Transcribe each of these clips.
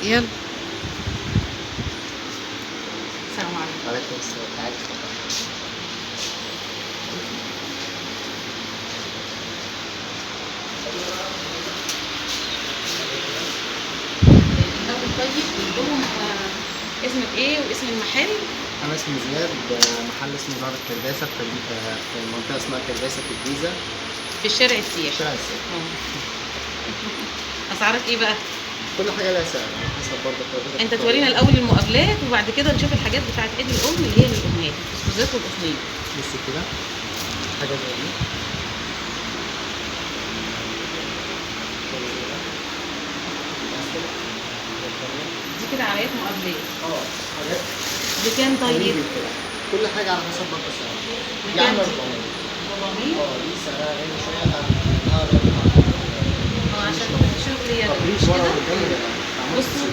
يلا. السلام عليكم. وعليكم السلام. تعالي اتفضلي. الاول طيب قول لهم اسمك ايه واسم المحل؟ انا اسمي زياد، محل اسمه زهرة كرداسة في منطقة اسمها كرداسة في الجيزة، في الشارع السياحي. شارع السياحي. اسعارك ايه بقى؟ كل حاجة لها سعر على حسب برضه حضرتك. انت تورينا الاول المقابلات وبعد كده نشوف الحاجات بتاعت عيد الام اللي هي للامهات، الفسفوزات والقطنيه. بصي كده حاجة زي دي، دي كده عبايات مقابلات. حاجات بكام طيب؟ كل حاجة على حسب برضه سعرها. دي عاملة 400. 400؟ دي سعرها غالي شوية. عشان شغل يدوي مش كده؟ بصوا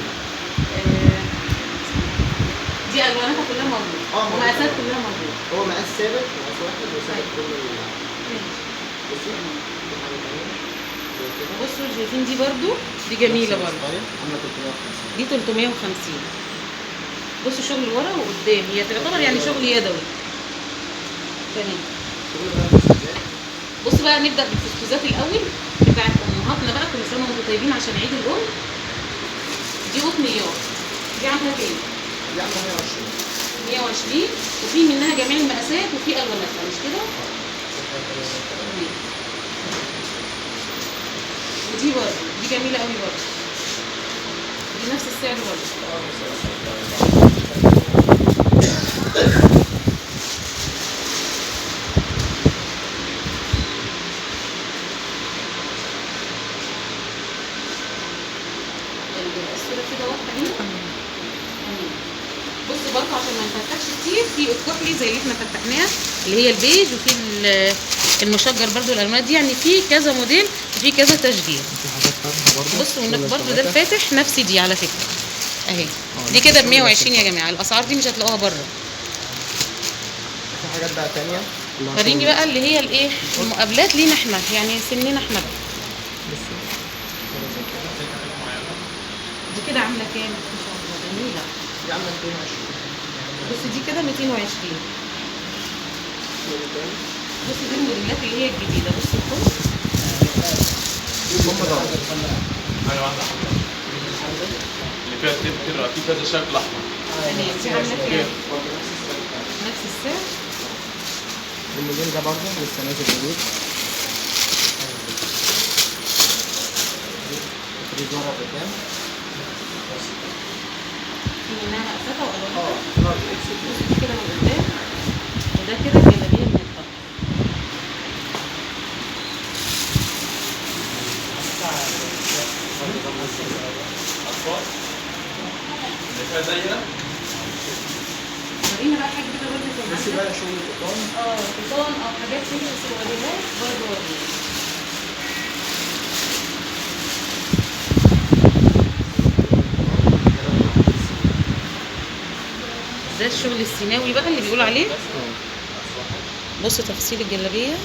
دي الواناتها كلها موجودة. ومقاسات كلها موجودة. هو مقاس ثابت، مقاس واحد وثابت كل. بصي في حاجة تانية زي كده. بصوا شايفين دي برضو، دي جميلة برضو. عاملة 350. دي 350. بصوا شغل ورا وقدام، هي تعتبر يعني شغل يدوي. تمام. شغل بقى الفستوزات. بصوا بقى نبدأ بالفستوزات الأول بتاعت أمهاتنا بقى. كل سنة وأنتم طيبين عشان عيد الأم. دي قطنيات. دي عاملة كام؟ دي عاملة 120. 120، وفي منها جميع المقاسات وفي ألواناتها مش كده؟ تمام. ودي برضه دي جميلة قوي برضه. دي نفس السعر برضه. الصورة كده واضحة هنا. تمام. بصوا برضه عشان ما نفتحش كتير، في الكحلي زي اللي احنا فتحناها اللي هي البيج، وفي المشجر برضه الالوانات دي، يعني في كذا موديل وفي كذا تشجير. بصوا هناك برضه ده الفاتح نفس دي على فكرة اهي. دي كده ب 120 يا جماعة. الاسعار دي مش هتلاقوها بره. في حاجات بقى ثانية. وريني بقى اللي هي الايه المقابلات لينا احنا، يعني سننا احنا بقى. بصوا دي كده عامله كام؟ ما شاء الله جميلة. دي عامله 220. بصي دي كده 220. بصي دي الموديلات اللي هي الجديدة. بصي الكم حاجة واحدة حمراء اللي فيها كده في كذا شكل احمر. تمام. دي عامله كام؟ نفس السعر. الموديل ده برضه لسه نازل جديد. تريد ورا قدام. في منها مقاساتها والوانها. بصي دي كده من قدام، وده كده الجلابية من الطرف. اللي فيها دايرة. ورينا بقى حاجة كده برضه. بصي بقى شغل القطان. قطان او حاجات فيها سواريهات برضه. ورينا ده الشغل السيناوي بقى اللي بيقولوا عليه. بصوا تفصيل الجلابية.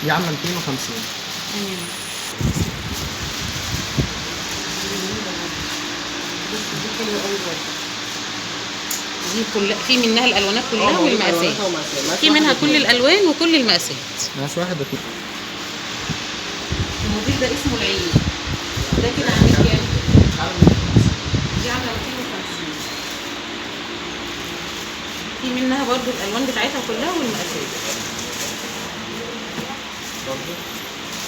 دي عامله 250. بص دي حلوة قوي برضه. دي كل في منها الالوانات كلها والمقاسات. في منها كل الالوان وكل المقاسات. مقاس واحد واتنين. الموديل ده اسمه العين. ده كده عامل كام؟ دي عامله 250. في منها برضو الالوان بتاعتها كلها والمقاسات. برضو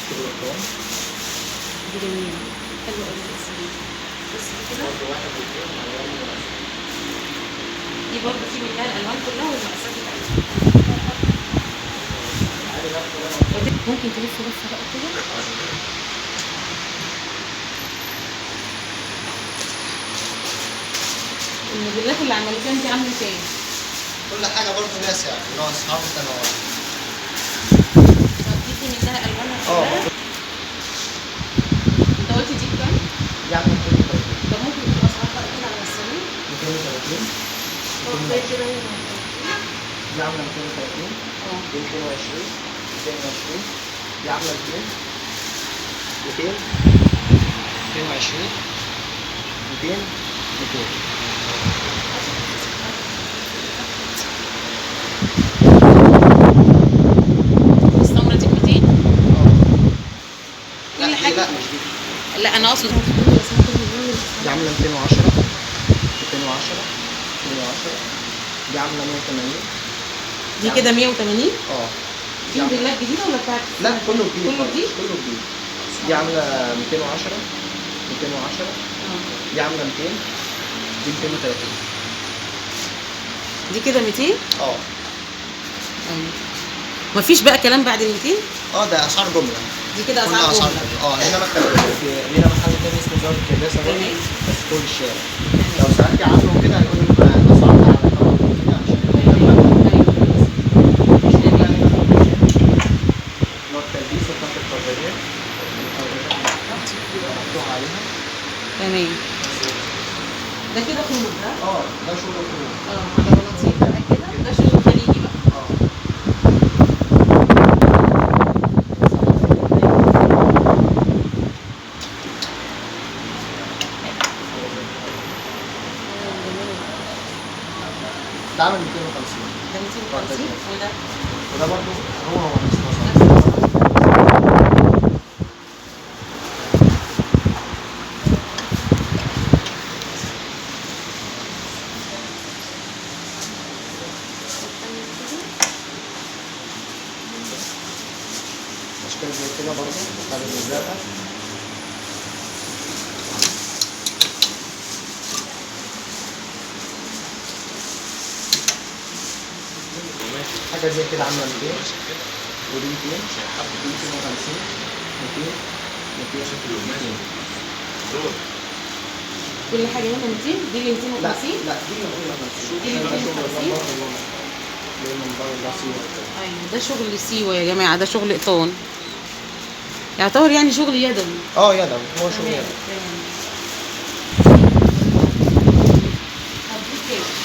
شغل القطان. دي جميلة حلوة قوي. بس كده برضو واحد واثنين. دي برضو في منها الالوان كلها والمقاسات بتاعتها. ممكن تلف لفه بقى كده. الموديلات اللي عملتيها انت عامله كام؟ كل حاجة برضو ليها سعر، اللي هو اسعار متنوعة. طب دي في منها الوانها كلها؟ انت قلتي دي بكام؟ دي عامله 230. طب ممكن تقول اسعار بقى كده على السريع؟ 230. طيب كده هي دي عامله 230. دي 220. 220. دي عامله 200. 200، 220، 200، 200. السمرة دي 200؟ لا كل حاجة؟ لا مش دي. لا انا اقصد دي عامله 210، 210، 210. دي عامله 180. دي كده 180؟ اه. دي موديلات جديدة ولا بتاعت؟ لا كله جديد. كله جديد؟ كله جديد. دي عامله 210، 210. دي عامله 200، دي 230. دي كده 200؟ اه. ايوه. مفيش بقى كلام بعد ال 200؟ اه ده اسعار جملة. دي كده اسعار جملة. اه هنا مكتب، لينا محل تاني اسمه زهرة الكرداسه برضه، بس فوق الشارع. لو سالتي عنه كده هيقول لك الاسعار اعلى طبعا كده عشان هو التلبيسه بتاعت الكرفانات مفتوح عليها. تمام. ده كده خروج ده؟ اه ده شغل خروج. اه على بلاطين بقى كده، ده شغل خليجي بقى. اه. ده عامل 250. ده 250. وده؟ وده برضه هو نفس الاسعار. اشكال زي كده برضه بتاع الزرقاء. حاجة زي كده عاملة 200، ودي 200، دي 250، 200، 200، 200. كل حاجة هنا 200. دي اللي 250؟ لا دي اللي 250. دي اللي 250. ايوه ده شغل سيوة يا جماعة، ده شغل قطان يعتبر، يعني شغل يدوي. اه يدوي، هو شغل يدوي.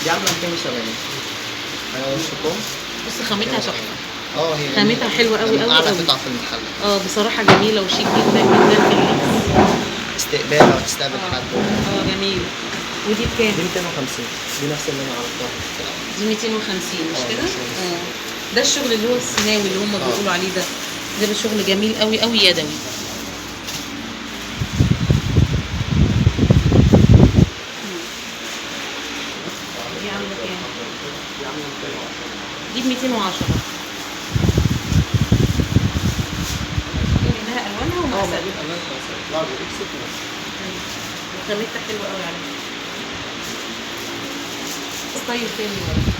دي عاملة 270. بص خامتها تحفة. اه هي خامتها حلوة قوي قوي اعلى قوي. قطعه في المحل. اه بصراحة جميلة وشيك جدا جدا في اللبس. استقبال او تستقبل حد. اه جميل. ودي بكام؟ دي 250. دي نفس اللي انا عرفتها. دي 250 مش كده؟ اه ده الشغل اللي هو السيناوي اللي هم بيقولوا عليه ده. ده شغل جميل قوي قوي يدوي. دي عامله كام؟ دي عامله 210. دي ب 210. في منها الوانها ومقاساتها. اه موجود الوان ومقاسات، large X plus. وخامتها حلوة قوي على فكرة. style تاني برضه.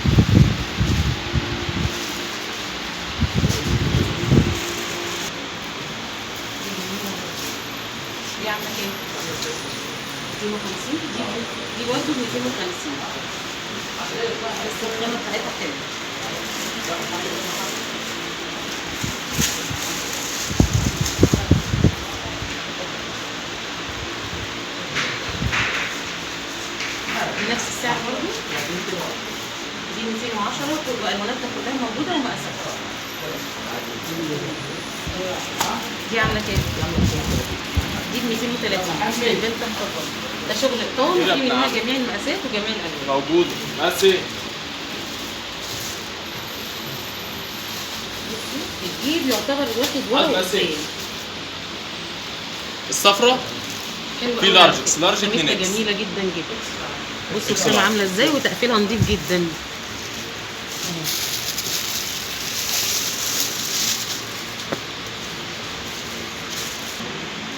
دي عامله كام؟ 250. دي برضه ب 250. بس الخامة بتاعتها حلوة. بنفس السعر برضه؟ دي 210 والواناتها كلها موجودة ومقاساتها. دي عامله كام؟ دي ب 230. البنت تحفة برضه. ده شغل قطان وفي منها جميع المقاسات وجميع الالوان. موجود مقاسي. الجيب يعتبر واخد ورا وقدام. الصفرة في large X large 2 X. جميلة جدا جدا. بصوا الخامة عامله ازاي وتقفيلها نضيف جدا.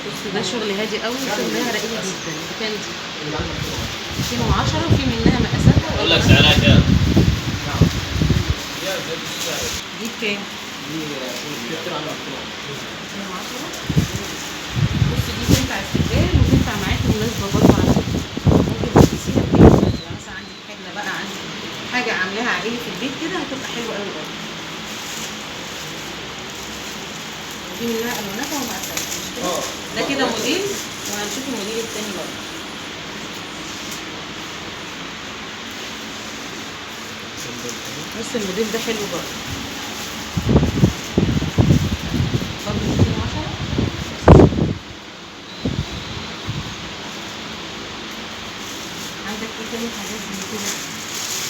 بصوا ده شغل هادي قوي وشغلها رقيق جدا. بكام دي؟ 210. وفي منها مقاساتها. اقول لك سعرها كام؟ دي بكام؟ دي 210. بصي دي تنفع استقبال وتنفع معاكي مناسبة برضه على فكرة. ممكن تلبسيها في اي مناسبة، مثلا عندك حاجة بقى، عندك حاجة عاملاها عائلي في البيت كده هتبقى حلوة قوي برضه. دي منها الواناتها ومقاساتها مش كده؟ ده كده موديل، وهنشوف الموديل التاني برضه. بص الموديل ده حلو برضه. برضه 210.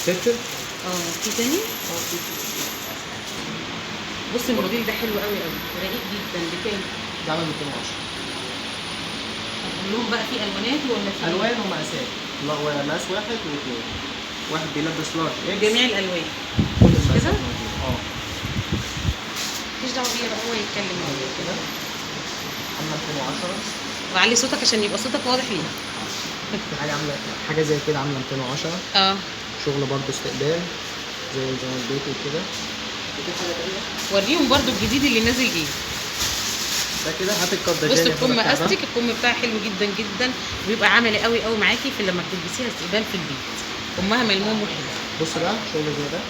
ترتر. في تاني؟ في. بص الموديل ده حلو قوي قوي، رقيق جدا. بكام؟ ده عامل 210. طب قول لهم بقى في الوانات ولا في الوان ومقاسات؟ لا، هو مقاس واحد واثنين. واحد بيلبس large X. جميع الالوان كل المقاسات كده؟ موجودة. مفيش دعوه بيا بقى، هو يتكلم هو. كده عامله 210. وعلي صوتك عشان يبقى صوتك واضح لينا. في حاجة عامله حاجة زي كده، عامله 210. شغل برضه استقبال زي نظام البيت وكده. وفي حاجة تانية وريهم برضه الجديد اللي نازل ايه. ده كده هات الكارديجان. بص الكم استك، الكم بتاعها حلو جدا جدا، وبيبقى عملي قوي قوي معاكي في لما بتلبسيها استقبال في البيت. كمها ملموم وحلو. بص بقى شغل زي ده،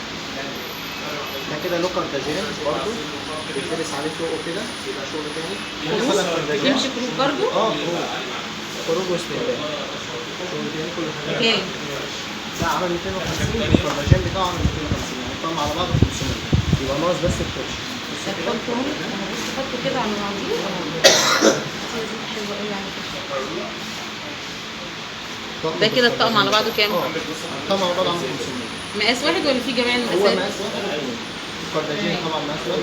ده كده له كارديجان برضه بيتلبس عليه فوقه كده، يبقى شغل تاني. خروج، يمشي خروج برضه. خروج واستقبال، شغل تاني كل حاجة. كام؟ ده عمل 250، الكارديجان بتاعه عامل 250، يعني الطقم على بعضه 500، يبقى ناقص بس الكوتش. بص حطه كده على بعضيه. حلو قوي على فكرة. ده كده الطقم على بعضه كام؟ الطقم على بعضه عامل 500. مقاس واحد ولا في جميع المقاسات؟ هو مقاس واحد واثنين. الكارديجان طبعا مقاس واحد.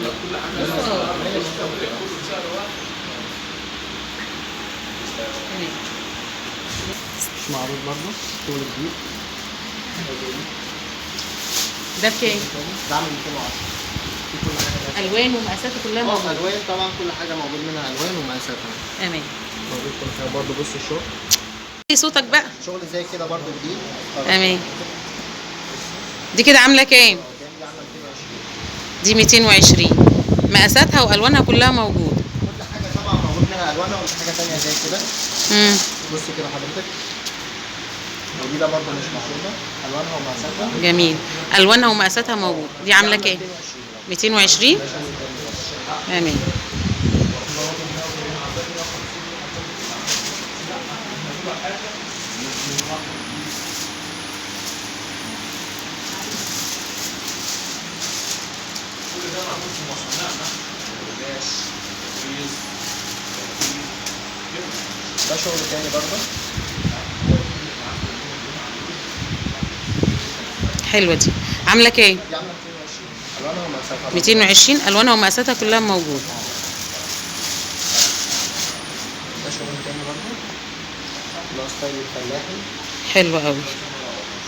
مش معروض برضه، شغل جديد. ده بكام؟ ده عامل 210. في كل حاجة الوان ومقاساته كلها موجودة. الوان طبعا، كل حاجة موجود منها الوان ومقاساتها. تمام. موجود كل حاجة برضه. بص الشغل. صوتك بقى. شغل زي كده برضه جديد. تمام. دي كده عامله كام؟ دي 220. مقاساتها والوانها كلها موجودة. كل حاجة طبعا موجود منها الوانها. وفي حاجة ثانية زي كده. بص كده حضرتك، ودي ده برضه مش معروضة، الوانها ومقاساتها. جميل، الوانها ومقاساتها موجودة. دي عامله كام؟ 220. تمام. ده شغل تاني برضه حلوة دي. عامله كام؟ دي عامله 220، الوانها ومقاساتها. 220، الوانها ومقاساتها كلها موجودة. ده شغل تاني برضه، اللي هو style الفلاحي. حلوة قوي.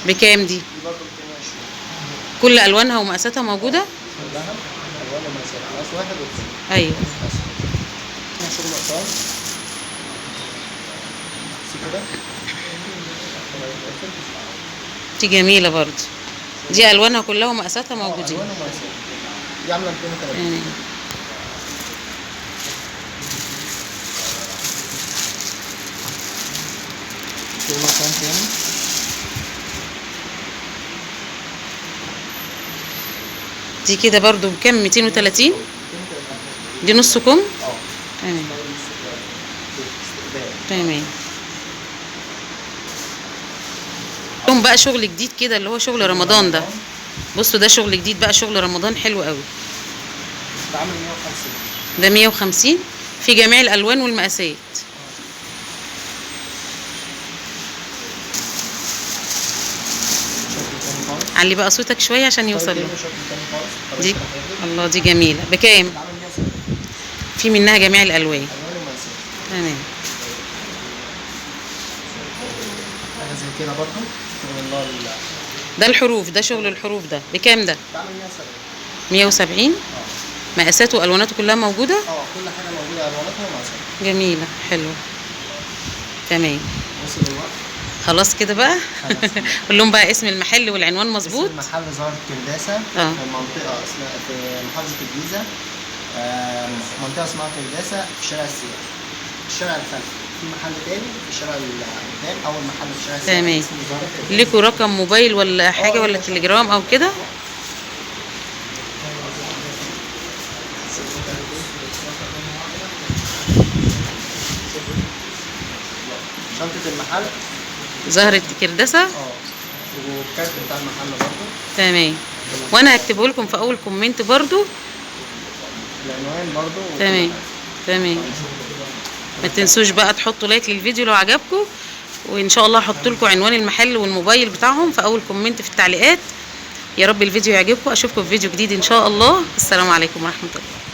بكام دي؟ دي برضه 220. كل الوانها ومقاساتها موجودة؟ كلها الوان ومقاساتها، مقاس واحد واثنين. ايوه. شغل قصار كده. دي جميلة برضه، دي الوانها كلها ومقاساتها موجودين. الوانها ومقاساتها. دي عامله 230. شغل قصار تاني. دي كده برضه بكام؟ 230. دي نص كم؟ تمام. تمام. لهم بقى شغل جديد كده اللي هو شغل رمضان ده. بصوا ده شغل جديد بقى، شغل رمضان حلو قوي. ده عامل 150. ده 150 في جميع الالوان والمقاسات. علي بقى صوتك شوية عشان يوصل له. دي الله، دي جميلة. بكام؟ في منها جميع الالوان. تمام. زي كده برضه ده الحروف، ده شغل الحروف. ده بكام ده؟ 170. مقاساته والواناته كلها موجودة؟ كل حاجة موجودة، الواناتها ومقاساتها. جميلة حلوة. تمام. وصل الوقت خلاص كده بقى. قول لهم بقى اسم المحل والعنوان مظبوط. اسم المحل زهرة كرداسة، في منطقة اسمها في محافظة الجيزة، منطقة اسمها كرداسة، في شارع السياح، الشارع الخلفي. في محل تاني في الشارع اللي قدام، اول محل في شارع السياح. تمام. لكم رقم موبايل ولا حاجة ولا تليجرام او كده؟ شنطة المحل زهرة كرداسة. والكارت بتاع المحل برضه. تمام. وانا هكتبه لكم في اول comment برضه العنوان برضه. تمام تمام. ما تنسوش بقى تحطوا like للفيديو لو عجبكم، وان شاء الله هحط لكم عنوان المحل والموبايل بتاعهم في اول comment في التعليقات. يا رب الفيديو يعجبكم، اشوفكم في فيديو جديد ان شاء الله. السلام عليكم ورحمة الله.